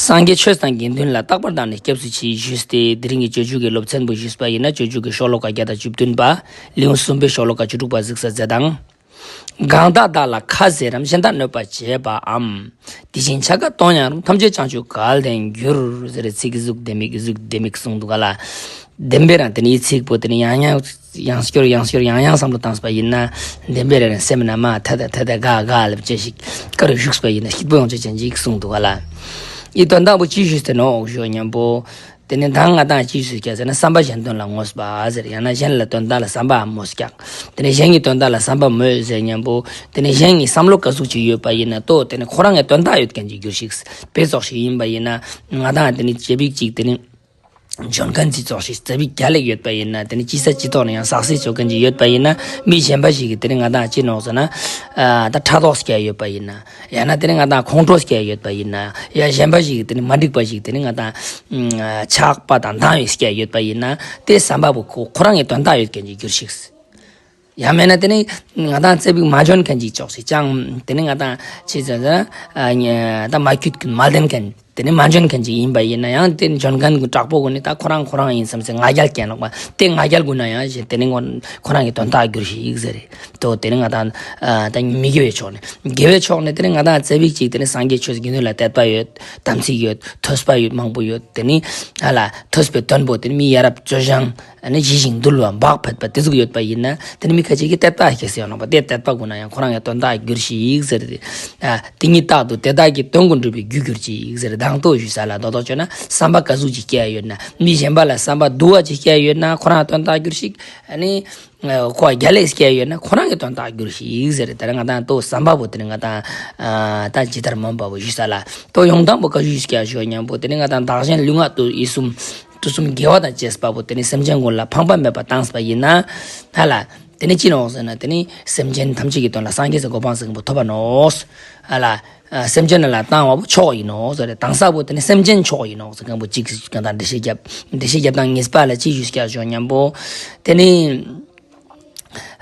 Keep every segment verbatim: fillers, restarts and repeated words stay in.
སངས་རྒྱས་ཆོས་དང་དགེ་འདུན་ལ། རྟག་པར་བདག་ནི་སྐྱབས་སུ་མཆི། ཞུས་ཏེ། དེ་རིང་གི་སྤྱོད་འཇུག་གི་སློབ་ཚན་པོ་ཞུས་པ་ཡིན་ན། སྤྱོད་འཇུག་གི་ཤོ་ལོ་ཀ་བརྒྱ་དང་བཅུ་བདུན་པ། ལེའུ་གསུམ་པའི་ཤོ་ལོ་ཀ་བཅུ་དྲུག་པ་གཟིགས་ས་མཛད་དང་། གང་དག་བདག་ལ་ཁ་ཟེར་རམ། གཞན་དག་གནོད་པ་བྱེད་པའམ། དེ་བཞིན་འཆར་ཀ་གཏོང་ཡང་རུང་། ཐམས་ཅད་བྱང་ཆུབ་གལ་ཏེ་འགྱུར། ཟེར་ཚིག་གཟུགས་ལྡེ་མིག་གཟུགས་ལྡེ་མིག་གསུངས་འདུག་ག་ལ། བདེན་པའི་རང་དེ་ནི་ཡི་ཚིག་པོ་དེ་ནི་ཡང་ཡང་ཡང་སྐྱོར་ཡང་སྐྱོར་ཡང་ཡང་བསམ་བློ་བཏང་པ་ཡིན་ན། བདེན་པའི་རང་སེམས་ན་མ་ཐ་ད་ཐ་ད་ག་ག་ལབ་ཅེས་ཤིག་ཀ་རུ་བཞུགས་པ་ཡིན་ན་སྐྱིད་པོ་ཡོང་ཆེད་ཅན་ཅིག་གསུངས་འདུག་ག་ལ། ཡི་དོན་དག་པོ་ཅི་ཞུས་ཏེ་ནོག་ཞུ་སྙམ་པོ། དེ་ནི་མདང་ང་དང་ཅི་ཞུས་ཀྱང་ཟེར་ན། བསམ་པ་གཞན་དོན་ལ་ངོམས་པ་ཟེར། ཡང་ན་གཞན་ལ་དོན་དག་ལ་བསམ་པ་མོས་ཀྱང་། དེ་ནི་གཞན་གྱི་དོན་དག་ལ་བསམ་པ་མོས་ཟེར་སྙམ་པོ། དེ་ནི་གཞན་གྱི་བསམ་བློ་ག་ཟུག་ཅིག་ཡོད་པ་ཡིན་ན་ཏོ། དེ་ནི་ཁོ་རང་གི་དོན་དག་ཡོད་མཁན་ཅིག་འགྱུར་ཞིག་དཔེ་ཙོགས་ཤིག་ཡིན་པ་ཡིན་ན། ང་དང་དེ་ནི་ཅེ་བིག་ཅིག་དེ་ནི། འཇོན་མཁན་ཅིག་ཙོགས་ཤིག་ཙ་པིག་རྒྱལ་ལ་ཡོད་པ་ཡིན་ན། དེ་ནི་ཅི་ས་ཅི་ཐོག་ནས་ཡང་སག་སེ་ཆོག་མཁན་ཅིག་ཡོད་པ་ཡིན་ན། མི་གཞན་པ་ཞིག་གིས་དེ་ནི་ང་དང་ཅི་ནོག་ཟེར་ན། ཨ་ད་ཕྲག་དོག་སྐྱེ་ཡོད་པ་ཡིན་ན། ཡང་ན་དེ་ནི་ང་དང་ཁོང་ཁྲོ་སྐྱེ་ཡོད་པ་ཡིན་ན། ཡང་གཞན་པ་ཞིག་གིས་དེ་ནི་མ་འགྲིག་པ་ཞིག་དེ་ནི་ང་དང་ཆགས་པ་དང་སྡང་བའི་སྐྱེ་ཡོད་པ་ཡིན་ན། དེ་བསམ་པ་པོ་ཁོ་ཁོ་རང་གི་དོན་དག་ཡོད་མཁན་ཅིག་འགྱུར་ཞིག་ཡང་མིན་ན་དེ་ནི་ང་དང་ཙ་པིག་མ་འཇོན་མཁན་ཅིག་ཙོགས་ཤིག་ཅང་དེ་ནི་ང་དང་ཅི་ཟེར་ན། ཨ་ནི་ད་མ་ཁྱུད་མཁན་མ་ལྡན་མཁན། དེ་ནི་མ་འཇོན་མཁན་ཅིག་ཡིན་པ་ཡིན་ན་ཡང་། དེ་ནི་འཇོན་མཁན་གྱི་དྲག་པོ་ཀུན་ནི་ད་ཁོ་རང་ཁོ་རང་ཡིན་བསམ་སེ་ང་རྒྱལ་སྐྱེ་ནོག་པ། དེ་ང་རྒྱལ་ཀུན་ན་ཡང་ཞེ་དེ་ནི་ཁོ་ཁོ་རང་གི་དོན་དག་འགྱུར་ཞིག་ཡིག་ཟེར་རེད་དོ། དེ་ནི་ང་དང་ཨ་ད་མི་དགེ་བའི་ཕྱོགས་ནས། དགེ་བའི་ཕྱོགས་ནས་དེ་ནི་ང་དང་ཙ་པིག་ཅིག་དེ་ནི་སངས་རྒྱས་ཆོས་དགེ་འདུན་ལ་དད་པ་ཡོད། དམ་ཚིག་ཡོད། ཐོས་པ་ཡོད། མང་པོ་ཡོད། དེ་ནི་ཧ་ལ་ཐོས་པའི་དོན་པོ་དེ་ནི་མི་ཡ་རབས་སྤྱོད་བཟང་། ཨ་ནི་ཞི་ཞིང་དུལ་བ་བག་ཕེབས་པ་དེ་ཟུག་ཡོད་པ་ཡིན་ན། དེ་ནི་མི་ཁ་ཅིག་གིས་དད་པ་སྐྱེ་སྲིད་ཡོང་ནོག་པ། དེ་དད་པ་ཀུན་ན་ཡང་ཁོ་རང་གི་དོན་དག་འགྱུར་ཞིག་ཡིག་ཟེར་ཏེ། ཨ་དེ་ཉིད་རྟག་ཏུ་དེ་དག་གི་དོན་ཀུན་འགྲུབ་པའི་རྒྱུར་གྱུར་ཅིག་ཡིག་ཟེར། དང་ཐོག་ཞུས་ས་ལ་རྡོག་རྡོག་བཅོས་ན། བསམ་པ་ག་ཟུག་ཅིག་སྐྱེ་ཡོད་ན། མི་གཞན་པ་ལ་བསམ་པ་སྡུག་པ་ཅིག་སྐྱེ་ཡོད་ན་ཁོ་རང་དོན་དག་འགྱུར་ཞིག་ཨ་ནི་ཁོ་རྒྱལ་ལ་སྐྱེ་ཡོད་ན་ཁོ་རང་གི་དོན་དག་འགྱུར་ཞིག་ཡིག་ཟེར། དེ་རིང་ང་དང་ཏོ་བསམ་པ་པོ་དེ་ནི་ང་དང་ཨ་ད་ཇི་ལྟར་སྨོན་པ་པོ་ཞུས་ས་ལ་ཏོ་ཡོང་དང་པོ་ག་ཞུས་སྐྱེ་ཞོ་སྙམ་པོ། དེ་ནི་ང་དང་བདག་གཞན་ལུས་ངག་ཏུ་ཡིད་གསུམ། དུས་གསུམ་དགེ་བ་དང་བཅས་པ་པོ་དེ་ནི་སེམས་ཅན་ཀུན་ལ་ཕངས་པ་མེད་པར་བཏང་པ་ཡིན་ན། ཧ་ལ། དེ་ནི་ཅི་ནོག་ཟེར་ན། དེ་ནི་སེམས་ཅན་ཐམས་ཅད་ཀྱི་དོན་ལ་སངས་རྒྱས་སུ་གོ་འཕང་ཟེར་མཁན་པོ་ཐོབ་པ་ནོག་ཧ་ལ། ཨ་སེམས་ཅན་ལ་བཏང་བ་པོ་མཆོག་ཡིན་ནོག་ཟེར་རེད། བཏང་ས་པོ་དེ་ནི་སེམས་ཅན་མཆོག་ཡིན་ནོག་ཟེར་མཁན་པོ་གཅིག་གང་དང་འགྲེལ་བཤད་རྒྱབ། འགྲེལ་བཤད་རྒྱབ་སྟངས་གཉིས་པ་ལ་ཅི་ཞུས་སྐྱ་ཞོ་སྙམ་པོ། དེ་ནི།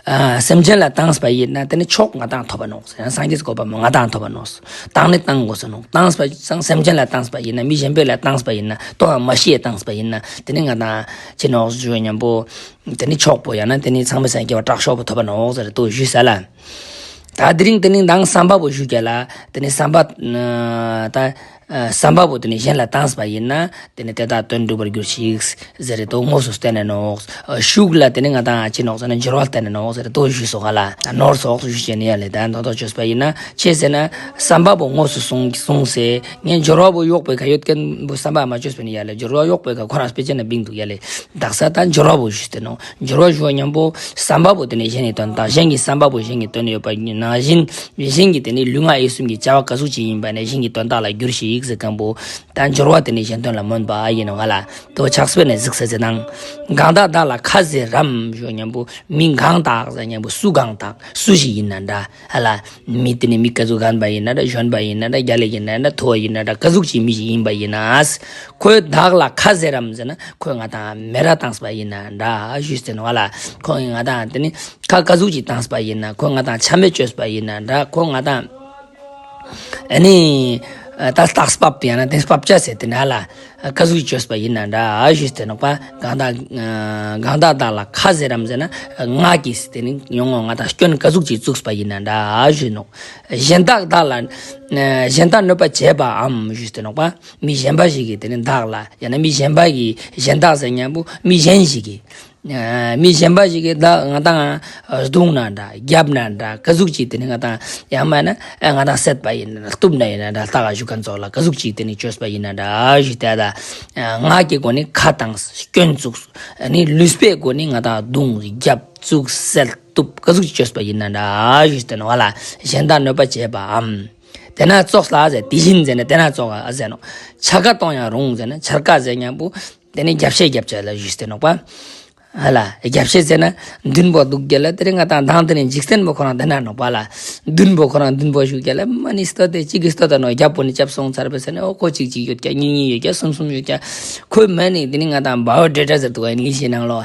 ཨ་སེམས་ཅན་ལ་བཏང་པ་ཡིན་ན་དེ་ནི་མཆོག་ང་དང་ཐོབ་པ་ནོག་ཟེར། སངས་རྒྱས་སུ་གོ་འཕང་མོ་ང་དང་ཐོབ་པ་ནོག་བཏང་ནི་བཏང་དགོས་སོ་ནོག་བཏང་པ་སང་སེམས་ཅན་ལ་བཏང་པ་ཡིན་ན། མི་གཞན་པ་ལ་བཏང་པ་ཡིན་ན། ཏོ་ཨ་མ་ཤི་ཡ་བཏང་པ་ཡིན་ན། དེ་ནི་ང་དང་ཅི་ནོག་ཞུ་སྙམ་པོ། དེ་ནི་མཆོག་པོ་ཡང་ན་དེ་ནི་ཚང་མའི་སངས་རྒྱས་པ་དྲག་ཤོས་པོ་ཐོབ་པ་ནོག་ཟེར་ཏོ་ཞུས་ས་ལ། ད་དེ་རིང་དེ་ནི་མདང་བསམ་པ་པོ་ཞུ་རྒྱ་ལ། དེ་ནི་བསམ་པ། ཨ་ད་ཨ་བསམ་པ་པོ་དེ་ནི་གཞན་ལ་བཏང་པ་ཡིན་ན། དེ་ནི་དེ་དག་དོན་འགྲུབ་པར་འགྱུར་ཞིག་ཟེར་རེད་དོ། དངོས་སུ་བསྟན་ནས་ནོག་ཨ་ཤུགས་ལ་དེ་ནི་ང་དང་ཅི་ནོག་ཟེར་ན་སྦྱོར་བ་བསྟན་ནས་ནོག་ཟེར་རེད་དོ་ཞུས་སོ་ག་ལ། ད་ནོར་སོགས་སུ་ཞུ་བྱས་ནི་ཡ་ལས་ད་མདོ་མདོ་བཅོས་པ་ཡིན་ན། ཅི་ཟེར་ན་བསམ་པ་པོ་དངོས་སུ་གསུངས་གསུངས་སེ། ངས་སྦྱོར་བ་པོ་གཡོག་པའི་ཁ་ཡོད་མཁན་པོ་བསམ་པ་མ་བཅོས་པ་ནི་ཡ་ལས། སྦྱོར་བ་གཡོག་པའི་ཁ་ཁོ་རང་དཔེ་ཅན་ན་བིང་འདུག་ཡ་ལས། དག་ས་ད་སྦྱོར་བ་པོ་ཞུས་ཏེ་ནོག་སྦྱོར་བ་ཞུ་བ་མཉམ་པོ་བསམ་པ་པོ་དེ་ནི་གཞན་ནི་དོན་དག་གཞན་གྱི་བསམ་པ་པོ་གཞན་གྱི་དོན་ཡོད་པ་ཡིན་ན། གཞན་གཞན་གྱི་དེ་ནི་ལུས་ངག་ཡིད་གསུམ་གྱི་བྱ་བ་ག་ཟུག་ཅིག་ཡིན་པ་ནས་གཞན་གྱི་དོན་དག་ལ་འགྱུར་ཞིག་ཟེར་མཁན་པོ། ད་སྦྱོར་བ་དེ་ནི་གཞན་དོན་ལ་སྨོན་པ་ཡིན་ནོ་ང་ལ། དོ་ཕྱག་དཔེ་ནས་གཟིགས་ས་ཟེར་དང་། གང་དག་བདག་ལ་ཁ་ཟེར་རམ་ཞུ་བ་མཉམ་པོ། མི་གང་དག་ཟེར་མཉམ་པོ་སུ་གང་དག་སུ་ཞིག་ཡིན་ན་འདྲ། ཧ་ལ། མི་དེ་ནི་མི་ག་ཟུག་རྒན་པ་ཡིན་ན་འདྲ། གཞོན་པ་ཡིན་ན་འདྲ། རྒྱ་ལེ་ཡིན་ན་འདྲ། མཐོ་བ་ཡིན་ན་འདྲ། ག་ཟུག་ཅིག་མི་ཞིག་ཡིན་པ་ཡིན་ན། ཁོས་བདག་ལ་ཁ་ཟེར་རམ་ཟེར་ན། ཁོས་ང་དང་མེ་ར་བཏང་པ་ཡིན་ན་འདྲ་ཞུས་ཟེར་ནོ་ལ། ཁོས་ང་དང་དེ་ནི་ཁ་ག་ཟུག་ཅིག་བཏང་པ་ཡིན་ན། ཁོས་ང་དང་ཆམ་པས་བཅོས་པ་ཡིན་ན་འདྲ། ཁོས་ང་དང་ཨ་ནི་ད་སྟག་སྤབས་ཡང་ན་དེ་སྤབས་ཆ་ཟེར་དེ་ན་ལ། ག་ཟུག་བཅོས་པ་ཡིན་ན་འདྲ་ཞུས་ཏེ་ནོག་པ། གང་དག་གང་དག་བདག་ལ་ཁ་ཟེར་རམ་ཟེར་ན། ང་གིས་དེ་ནི་ཡོང་ངོ་ང་དང་སྐྱོན་ག་ཟུག་ཅིག་བཙུགས་པ་ཡིན་ན་འདྲ་ཞུས་ནོག་གཞན་དག་བདག་ལ་གཞན་དག་གནོད་པ་བྱེད་པའམ་ཞུས་ཏེ་ནོག་པ། མི་གཞན་པ་ཞིག་གིས་དེ་ནི་བདག་ལ་ཡང་ན་མི་གཞན་པ་གིས་གཞན་དག་ཟེར་མཉམ་པོ་མི་གཞན་ཞིག་གིས། མི་གཞན་པ་ཞིག་གིས་ད་ང་དང་བརྡུངས་ན་འདྲ། བརྒྱབ་ན་འདྲ། ག་ཟུག་ཅིག་དེ་ནི་ང་དང་ཡང་མིན་ན་ང་དང་བསད་པ་ཡིན་ན་གཏུབ་ན་ཡིན་ན་འདྲ། ལྟ་ག་ཞུ་མཁན་ཚོ་ལ་ག་ཟུག་ཅིག་དེ་ནི་བཅོས་པ་ཡིན་ན་འདྲ་ཞུས་ཏེ། ད་ངག་གི་སྒོ་ནས་ཁ་བཏང་སྐྱོན་བཙུགས། ཨ་ནི་ལུས་པའི་སྒོ་ནས་ང་དང་བརྡུངས། བརྒྱབ། བཙུགས། བསད། གཏུབ། ག་ཟུག་ཅིག་བཅོས་པ་ཡིན་ན་འདྲ་ཞུས་ཏེ་ནོ་ལ། གཞན་དག་གནོད་པ་བྱེད་པའམ། དེ་ན་ཙོགས་ལ་ཟེར། དེ་བཞིན་ཟེར་ན་དེ་ན་ཙོགས་ཨ་ཟེར་ནོ། འཆར་ཀ་གཏོང་ཡང་རུང་ཟེར་ན། འཆར་ཀ་ཟེར་མཉམ་པོ་དེ་ནི་རྒྱབ་བཤད་རྒྱབ་བྱ་ལ་ཞུས་ཏེ་ནོག་པ། ཧ་ལ། རྒྱབ་བཤད་ཟེར་ན་མདུན་པོ་འདུག་རྒྱ་ལ། དེ་རིང་ང་དང་མདང་དེ་ནི་འཇིག་རྟེན་པོ་ཁོ་རང་དེ་ན་ནོག་པ་ལ། མདུན་པོ་ཁོ་རང་མདུན་པོ་ཞུགས་རྒྱ་ལ། མ་ནི་ལྟོས་ཏེ་གཅིག་གིས་ལྟོས་ད་ནོ། རྒྱབ་པོ་ནི་རྒྱབ་སོང་ཚར་བས་ཟེར་ན། ཨོ་ཁོ་གཅིག་གཅིག་ཡོད་ཀྱ། གཉིས་གཉིས་ཡོད་ཀྱ། གསུམ་གསུམ་ཡོད་ཀྱ། ཁོས་མ་ནི་དེ་ནི་ང་དང་བའོ་ཌེ་ཊ་ཟེར་འདུག་ཨ་ནི་ཤེས་ནང་ལོ།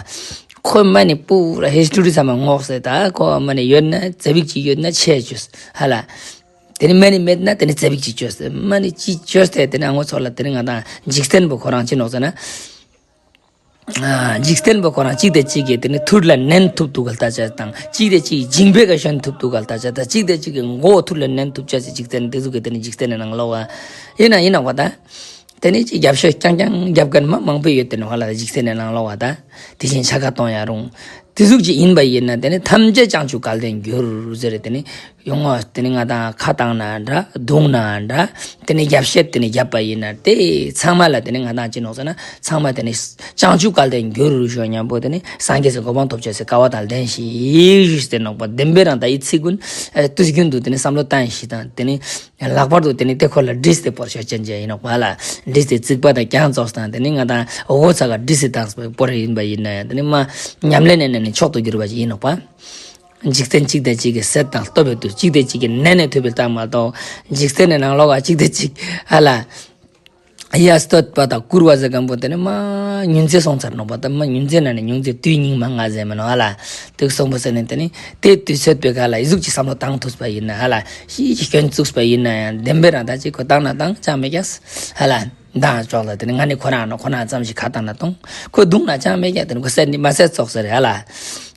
ཁོས་མ་ནི་པུ་ར་ཧིས་ཊོ་རི་ཚང་མ་ངོགས་ཟེར། ད་ཁོ་མ་ནི་ཡོད་ན་ཙ་པིག་གཅིག་ཡོད་ན་ཆེ་ཅུས་ཧ་ལ། དེ་ནི་མ་ཎི་མེད་ན་དེ་ནི་ཙ་པིག་ཅིག་བཅོས་ཏེ། མ་ཎི་ཅིག་བཅོས་ཏེ་དེ་ནི་ཨ་ངོ་ཚོ་ལ་དེ་ནི་ང་དང་འཇིག་རྟེན་པོ་ཁོ་རང་ཅི་ནོག་ཟེར་ན། ཨ། འཇིག་རྟེན་པོ་ཁོ་རང་གཅིག་དང་གཅིག་གི་དེ་ནི་ཐུར་ལ་མནན་ཐུབ་འདུག་ག་ལྟ་ཅ་དང་། གཅིག་དང་གཅིག་འཇིང་པའི་ག་ཞོན་ཐུབ་འདུག་ག་ལྟ་ཅ་དང་། གཅིག་དང་གཅིག་གི་མགོ་ཐུར་ལ་མནན་ཐུབ་ཅ་ཟེར། འཇིག་རྟེན་དེ་ཚོ་གི་དེ་ནི་འཇིག་རྟེན་ནི་ནང་ལོགས་ཡིན་ན་ཡིན་ནོག་པ་ད། དེ་ནི་ཅིག་རྒྱབ་ཤོད་རྐྱང་རྐྱང་རྒྱབ་མཁན་མ་མང་པོ་ཡོད་དེ་ནི་ཧ་ལ་འཇིག་རྟེན་ནི་ནང་ལོགས་པ་ད། དེ་བཞིན་ཆ་ག་གཏོང་ཡ་རུང་། དེ་ཟུག་ཅིག་ཡིན་པ་ཡིན་ན་དེ་ནི་ཐམས་ཅད་བྱང་ཆུབ་གལ་ཏེ་འགྱུར་ཟེར་རེད། དེ་ནི་ཡོང་བ་དེ་ནི་ང་དང་ཁ་བཏང་ན་འདྲ། བརྡུངས་ན་འདྲ། དེ་ནི་རྒྱབ་ཤད་དེ་ནི་རྒྱབ་པ་ཡིན་ན་དེ་ཚང་མ་ལ་དེ་ནི་ང་དང་ཅི་ནོག་ཟེར་ན། ཚང་མ་དེ་ནི་བྱང་ཆུབ་གལ་ཏེ་འགྱུར་ཞུ་མཉམ་པོ་དེ་ནི་སངས་རྒྱས་སུ་གོ་འཕང་ཐོབ་ཅེས་སི་སྐལ་བ་དང་ལྡན་ཞིག་ཞུས་ཏེ་ནོག་པ། བདེན་པའི་རང་ད་ཡི་ཚིག་ཀུན་དུས་རྒྱུན་དུ་དེ་ནི་བསམ་བློ་བཏང་ཞིག་དང་། དེ་ནི་ལྷག་པར་དུ་དེ་ནི་དེ་ཁོ་ལ་བྲིས་ཏེ་པོར་ཤོ་ཅན་ཅན་ཡིན་ནོག་པ་ལ། བྲིས་ཏེ་རྩིག་པ་དང་རྐྱང་ཙོགས་དང་། དེ་ནི་ང་དང་འོ་ཚ་ག་བྲིས་ཏེ་བཏང་པོར་ཡིན་པ་ཡིན་ན་ཡང་། དེ་ནི་མ་ཉམས་ལེན་ནས་ནས་ནི་མཆོག་ཏུ་གྱུར་པ་ཞིག་ཡིན་ནོག་པ། འཇིག་རྟེན་གཅིག་དང་གཅིག་གི་སྲེད་དང་སྟོབས་པའི་དུས། གཅིག་དང་གཅིག་གི་ནན་ནས་ཐུབ་པའི་རྟགས་མ་གཏོགས། འཇིག་རྟེན་ནི་ནང་ལོགས་ཀ་གཅིག་དང་གཅིག་ཧ་ལ། ཡ་སྟོད་པ་དང་བཀུར་བ་ཟེར་མཁན་པོ་དེ་ནི་མ་ཉུང་ཚེ་སོང་ཚར་ནོག་པ་ད། མ་ཉུང་ཚེ་ན་ནི་ཉུང་ཚེ་དུས་སྙིགས་མ་ང་ཟེར་མ་ནོག་ཧ་ལ། དུག་སོང་པོ་ཟེར་ནི་དེ་ནི་དེ་དུས་ཚོད་པའི་ཁ་ལ་ཨི་ཟུག་ཅིག་བསམ་བློ་བཏང་ཐུབ་པ་ཡིན་ན་ཧ་ལ། ཤི་ཅིག་སྐྱོན་བཙུགས་པ་ཡིན་ན་ཡང་། བདེན་པའི་རང་ད་ཅིག་ཁོ་བཏང་ན་བཏང་ཅང་མེད་ཀྱག་ཧ་ལ། མདང་ཅོག་ལ་དེ་ནི་ང་ནི་ཁོ་རང་ནོ་ཁོ་ན་ཙམ་ཞིག་ཁ་བཏང་ན་གཏོང་། ཁོ་བརྡུངས་ན་ཅང་མེད་ཀྱག་དེ་ནི་ཁོ་སད་ནི་མ་སད་ཙོགས་ཟེར་ཧ་ལ།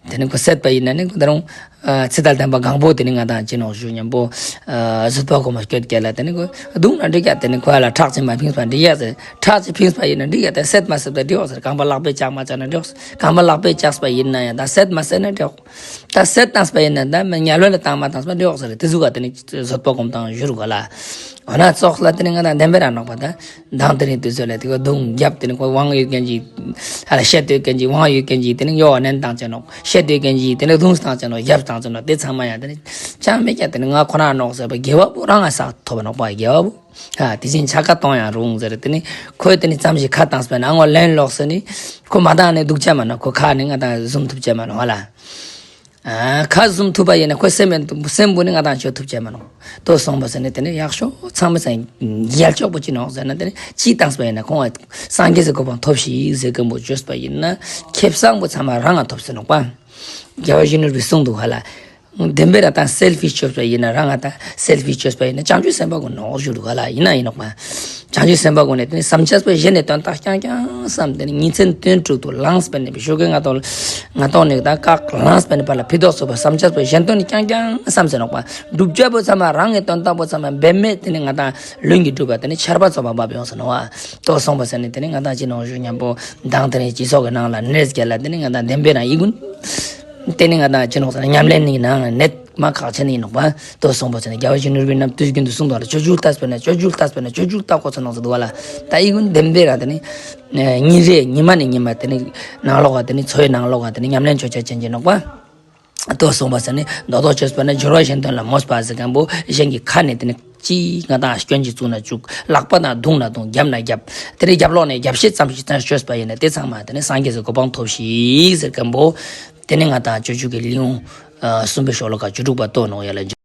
དེ་ནི་ཁོ་སད་པ་ཡིན་ན་ནི་ཁོ་ད་རུང་། ཨ། ཚེ་དང་ལྡན་པ་གང་པོ་དེ་ནི་ང་དང་ཅི་ནོག་ཞུ་མཉམ་པོ། ཨ། བཟོད་པ་སྒོམ་པ་སྐྱོད་རྒྱལ་ལ་དེ་ནི་ཁོ་བརྡུངས་ན་འགྲིག་ཀྱག་དེ་ནི་ཁོ་ལ་ཁྲག་ཅིག་མ་ཕིངས་པ་འགྲིག་ཡ་ཟེར། ཁྲག་ཅིག་ཕིངས་པ་ཡིན་ན་འགྲིག་ཡ་དེ་སད་མ་སད་པ་འགྲིག་ཡོག་ཟེར། རྐང་པ་ལག་པས་བཅག་མ་བཅག་ན་འགྲིག་ཡོག་ཟེར། རྐང་པ་ལག་པས་བཅག་པ་ཡིན་ན་ཡང་ད་སད་མ་སད་ན་འགྲིག་ཡོག་ད་སད་བཏང་པ་ཡིན་ན་ད་མི་ཉལ་བ་ལ་བཏང་མ་བཏང་པ་འགྲིག་ཡོག་ཟེར། དེ་ཟུག་ག་དེ་ནི་བཟོད་པ་སྒོམ་སྟངས་ཞུ་རུ་ག་ལ། འོ་ན་ཙོགས་ལ་དེ་ནི་ང་དང་བདེན་པའི་རང་ནོག་པ་ད། མདང་དེ་རིང་དུས་ཚོད་ལ་དེ་ག་བརྡུངས་རྒྱབ་དེ་ནི་ཁོ་དབང་ཡོད་མཁན་ཅིག་ཧ་ལ། བཤད་འདོད་མཁན་ཅིག་དབང་ཡོད་མཁན་ཅིག་དེ་ནི་གཡོ་བ་ནན་བཏང་ཅེ་ནོག་བཤད་འདོད་མཁན་ཅིག་དེ་ནི་བརྡུངས་བཏང་ཅེ་ནོག་རྒྱབ་བཏང་ཅེ་ནོག་དེ་ཚང་མ་ཡང་དེ་ནི་ཅང་མེད་ཀྱག་དེ་ནི་ང་ཁོ་རང་ནོག་ཟེར་བ་དགེ་བ་པོ་རང་ང་བསགས་ཐོབ་པ་ནོག་པ་དགེ་བ་པོ། ཨ། དེ་བཞིན་ཆ་ག་གཏོང་ཡང་རུང་ཟེར། དེ་ནི་ཁོས་དེ་ནི་ཙམ་ཞིག་ཁ་བཏང་སྤེ་ན་ཨ་ངོ་ལན་ལོག་ཟེར་ནི་ཁོ་མ་བཏང་ནི་འདུག་ཅེ་མ་ནོག་ཁོ་ཁ་ནི་ང་དང་བཟུང་ཐུབ་ཅེ་མ་ནོག་ཧ་ལ། ཨ། ཁ་བཟུང་ཐུབ་པ་ཡིན་ན་ཁོའི་སེམས་སེམས་པོ་ནི་ང་དང་ཆོད་ཐུབ་ཅེ་མ་ནོག་ལྟོས་སོང་པ་ཟེར་ནས་དེ་ནི་ཡག་ཤོས་ཚང་མ་ཚང་རྒྱལ་ལྕོག་པོ་ཅི་ནོག་ཟེར་ན། དེ་ནི་ཅི་བཏང་སྤ་ཡིན་ན་ཁོང་ང་སངས་རྒྱས་སུ་གོ་འཕང་ཐོབ་ཤིག་ཟེར་མཁན་པོ་བཅོས་པ་ཡིན་ན་ཁེ་བཟང་པོ་ཚང་མ་རང་ང་ཐོབ་ཟེར་ནོག་པ། རྒྱལ་བ་ཡིད་བཞིན་ནོར་བུས་གསུངས་འདུག་ཧ་ལ། བདེན་པའི་རང་དང་སེལ་ཕིས་བཅོས་པ་ཡིན་ན་རང་ང་དང་སེལ་ཕིས་བཅོས་པ་ཡིན་ན་བྱང་ཆུབ་སེམས་དཔའ་ཀུན་ནོག་ཞུ་འདུག་ཧ་ལ། ཡིན་ན་ཡིན་ནོག་པ། བྱང་ཆུབ་སེམས་དཔའ་ཀུན་ནི་དེ་ནི་བསམ་བྱས་པ་གཞན་ནི་དོན་དག་རྐྱང་རྐྱང་བསམ། དེ་ནི་ཉིན་མཚན་དུས་དྲུག་ཏུ་ལངས་པས་ནི་ཞོགས་ཀས་ང་ཏོག་ང་ཏོག་ནི་ད་བཀག་ལངས་པས་ནི་བར་ལ་ཕི་ཏོག་སོགས་པ་བསམ་བྱས་པ་གཞན་དོན་ནི་རྐྱང་རྐྱང་བསམ་ཟེར་ནོག་པ། སྒྲུབ་བྱ་པོ་ཚང་མ་རང་གི་དོན་དག་པོ་ཚང་མ་འབད་མེད་དེ་ནི་ང་དང་ལུས་ཀྱི་སྒྲུབ་པ་དེ་ནི་ཆར་པ་ཚོགས་པ་འབབ་ཡོང་ཟེར་ནོག་པ། ལྟོས་སོང་པ་ཟེར་ནི་དེ་ནི་ང་དང་ཅི་ནོག་ཞུ་མཉམ་པོ་མདང་དེ་ནི་སྤྱི་ཚོགས་ཀྱི་ནང་ལ་གནས་རྒྱ་ལ་དེ་ནི་ང་དང་བདེན་པའི་རང་ཡིད་ཀུན། དེ་ནི་ང་དང་ཅི་ནོག་ཟེར་ན་ཉམས་ལེན་ནི་ནང་ནས་མ་ཁག་ཆེ་ནི་ཡིན་ནོག་པ། ལྟོས་སོང་པ་ཟེར་ནས་རྒྱལ་བ་ཡིད་བཞིན་ནོར་བུས་ནམ་དུས་རྒྱུན་དུ་གསུངས་དོག་ལ། སྤྱོད་འཇུག་ལྟ་བས་ན་སྤྱོད་འཇུག་ལྟ་བས་ན་སྤྱོད་འཇུག་ལྟ་དགོས་ཚོད་ནོག་ཟེར་འདུག་བ་ལ། ད་ཡིད་ཀུན་བདེན་པའི་རང་དེ་ནི། ཉིན་རེ་ཉི་མ་ནས་ཉི་མ་དེ་ནི་ནང་ལོགས་ཀ་དེ་ནི་འཚོ་བའི་ནང་ལོགས་ཀ་དེ་ནི་ཉམས་ལེན་ཆོ་ཆ་ཅན་གྱི་ནོག་པ། ལྟོས་སོང་པ་ཟེར་ནས་མདོ་ལྟོ་ཆོས་པ་ནི་སྦྱོར་བ་གཞན་དོན་ལ་མོས་པ་ཟེར་མཁན་པོ་གཞན་གྱི་ཁ་ནས་དེ་ནི་ཅི་ང་དང་སྐྱོན་གྱིས་བཙུགས་ན་བཙུགས། ལག་པ་ན་བརྡུངས་ན་བརྡུངས། རྒྱབ་ན་རྒྱབ། དེ་ནི་རྒྱབ་ལོག་ནས་རྒྱབ་བཤད་ཙམ་ཞིག་ཙམ་ཤོད་པ་ཡིན་ན་དེ་ཚང་མ་དེ་ནི་སངས་རྒྱས་སུ་གོ་འཕང་ཐོབ་ཤིག་ཟེར་མཁན་པོ། དེ་ནི་ང་དང་སྤྱོད་འཇུག་གི་ལེའུ་གསུམ་པའི་ཤོ་ལོ་ཀ་བཅུ་དྲུག་པ་ལྟོས་ནོག་ཡ་ལ།